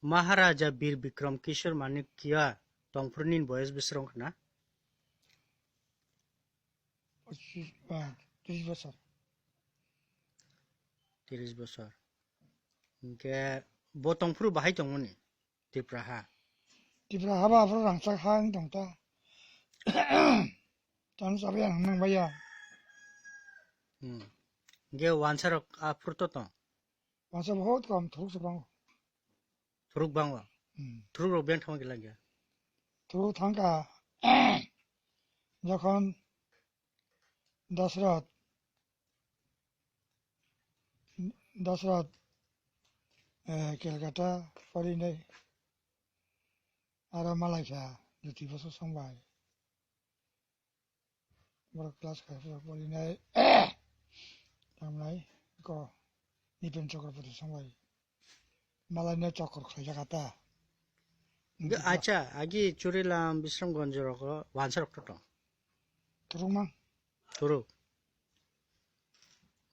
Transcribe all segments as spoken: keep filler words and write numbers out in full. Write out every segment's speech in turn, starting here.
Maharaja Bir Bikram Kishore Manikya tongphuru nini boyes bwswk wngkha na? Pochis, ah, tris bosor. Tris bosor. Hinkhe bo tongphuru bahai tongmani Tripura ha? Tripura ha ba aphuru rangchak ha wng tong ta. Tamo chabai ang nang baiya. Hmm. Hinkhe wansa rok aphuru to tong? Wansa bahut kom, thuruk se bango. Thuruk bango? Hmm. Thuruk rok beng thangma gila gya? Thuruk thangka, jokhon Dasrat, Dasrat, eh, Calcutta porinai, aro malaikha, Jyoti Basu songbai. Borok class five o porinai, tamnai, ko, Nipen Chakraborty songbai. Malaino chokor khlaijak ata. Ge-, acha, agi Churilam, Bisramganj rogo wansa rok to tong? Thuruk mang. Thuruk.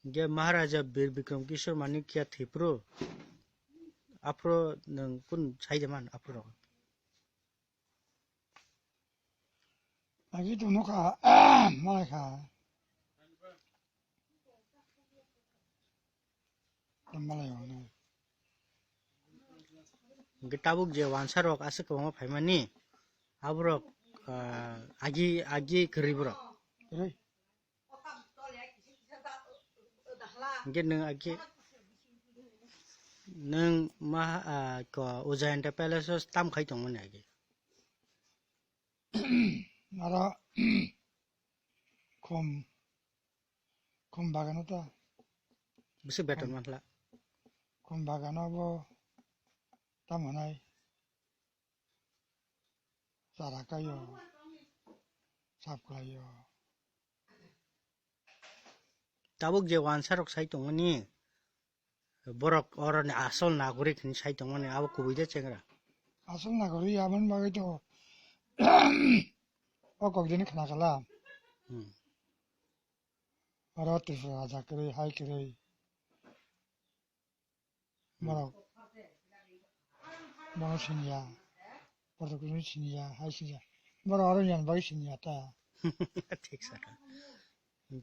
Ge Maharaja Bir Bikram Kishore Manikya thwiphuru. Aphuru nwng kun sai de man aphuru rogo? Agi to nukha, malai kha. Malai ono. Hingke tabuk je wansa rok aswk kwbangma phaimani, aborok, ah, agi, agi kwrwi borok. Kwrwi. Hingke nwng agi, nwng ma, ah, ko Ujayanta Palace o tam khai tongmani agi. Aro khum, khum bagano ta. Bisi beton manla. Khum bagano bo tamo nai. Chara kaio, sap khlaio. Tabuk je wansa rok sai tongmani, borok oroni asol nagorik hinwi sai tongmani, abo kubui de chengra? Asol nagorik aboni bagwi to o kokdini khna kala. Hmm. Oro Tripura raja kwrwi, hai kwrwi. Hmm. Borok bono siniya, borok kwrwi siniya, hai siniya. Borok oro yan bagwi siniya ta. Thik sakha.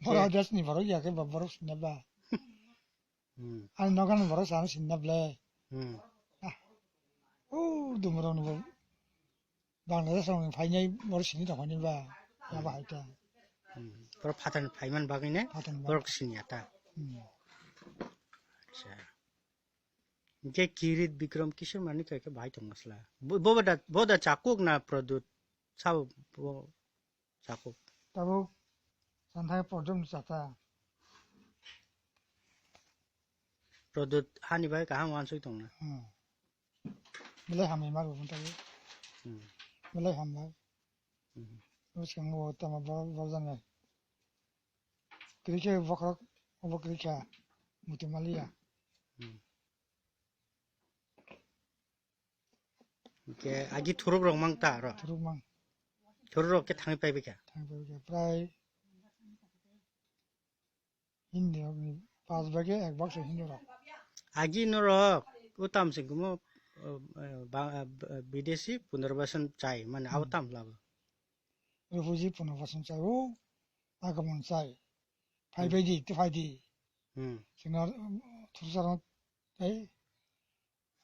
Borok desni borok ya khe ba borok siniya ba. Hmm. Ani nokhani borok sano sinna ble. Hmm. Ah. O dumrok ni bo Bangladesh rok ni phainai borok sini tong phani ba. Ya ba hai ta. Hmm. Borok phathan phaiman bagwi ne Phathan ba. Borok sini ya ta. Hmm. Acha. Hingke Kirit Bikram Kishore Manikya khe bahai tong masla. Bo, bo da, bo da Chakuk na Pradyut? Sabo bo Chakuk. Tabuk santhai podum chata. Pradyut hani bai kaham wansuk tongna. Hmm. Belai hambai mar bo tabuk. Hmm. Belai hambai. Hmm. Bwskango tamo bo, bo janai. Kwrwi khe bokhorok, obo kwrwi kha. Muti maliya. Hmm. Hingke agi thuruk rok mang ta aro? Thuruk mang. Thuruk rok khe thangwi paibai kha? Thangwi paibai kha. Prai Hindi rok ni pas bage ek baksa Hindi rok. Agi norok o tam se gumo, eh, ba, eh, bidesi punarbasan chai, mane abo Hmm. tam labo. Refugee punarbasan chai o, agomon chai. Phai Hmm. bai di, te phai di. Hmm. Sina, um, thursa rok, ei,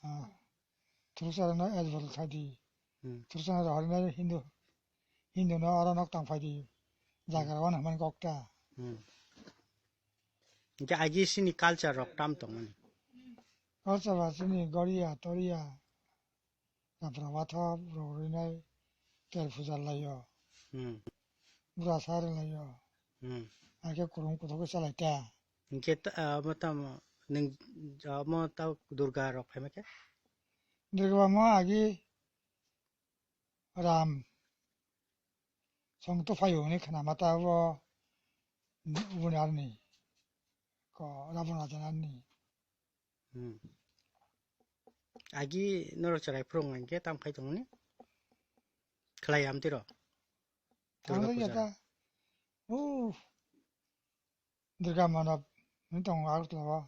Ah, thursa rok no eligible khai di. Hmm. Thursa rok hwnwi Hindu, Hindu no oro nok tang phai di. Jaga rok no hwnmani kok ta. Hmm. Hingke agi sini culture rok tam tongmani? Culture ba chini Goriya, Toriya, Japra Wathop rok rwinai tel puja laio. Hmm. Bura sa rwlaio. Hmm. Hakhe kurung kuthok khe chalai ta. Hingke ta, ah, omo tamo, nwng, ah, omo ta Durga rok phaima khe? Durga ba mo agi Ram song to phaio hwnwi khna ma ta bo buni arni ko Rabon raja ni arni. Hmm. Agi norok chwrai phwrwng hwnkhe tam khai tongmani? Khlai amtwi rok? Durga Ang puja. Jata. Uh. Durga Mandap ni tongo Agartala o.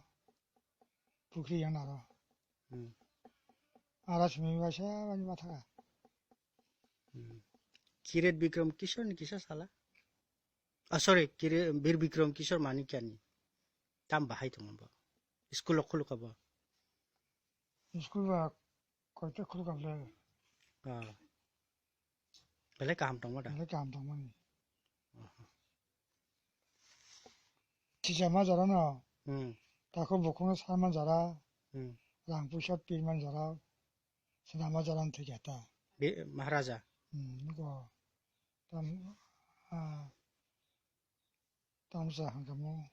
Pukhri yang naro. Hmm. Ara simi bai sa bani ma thaka. Hmm. Kiret Bikram Kishore ni kisa sala? Ah, sorry, Kire-, Bir Bikram Kishore Manikya ni. Tam bahai tong bo. School o khuluk abo. School ba koita khuluk abo le. Ah. Belai kaham tongma da? Belai kaham tongmani. Aha. Sijama jora no. Hmm. Tako bukhung sarma jora. Hmm. Rang puisa pirman jora. Sinama jora no thik ta. Be-, Maharaja. Hmm, nugo. Tam, ah, tamsa hangkamo.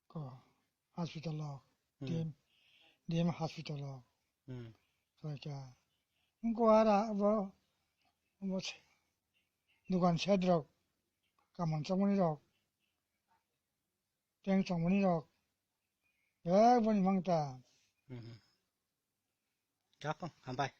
Ko hospital o, Hmm. D M, D M hospital o. Hmm. Khlaika. Wngkha ara abo, abo se-, dukan shed rok, kaman chongmani rok, tank chongmani rok, beboni mangta. Hmm. Japang, hambai.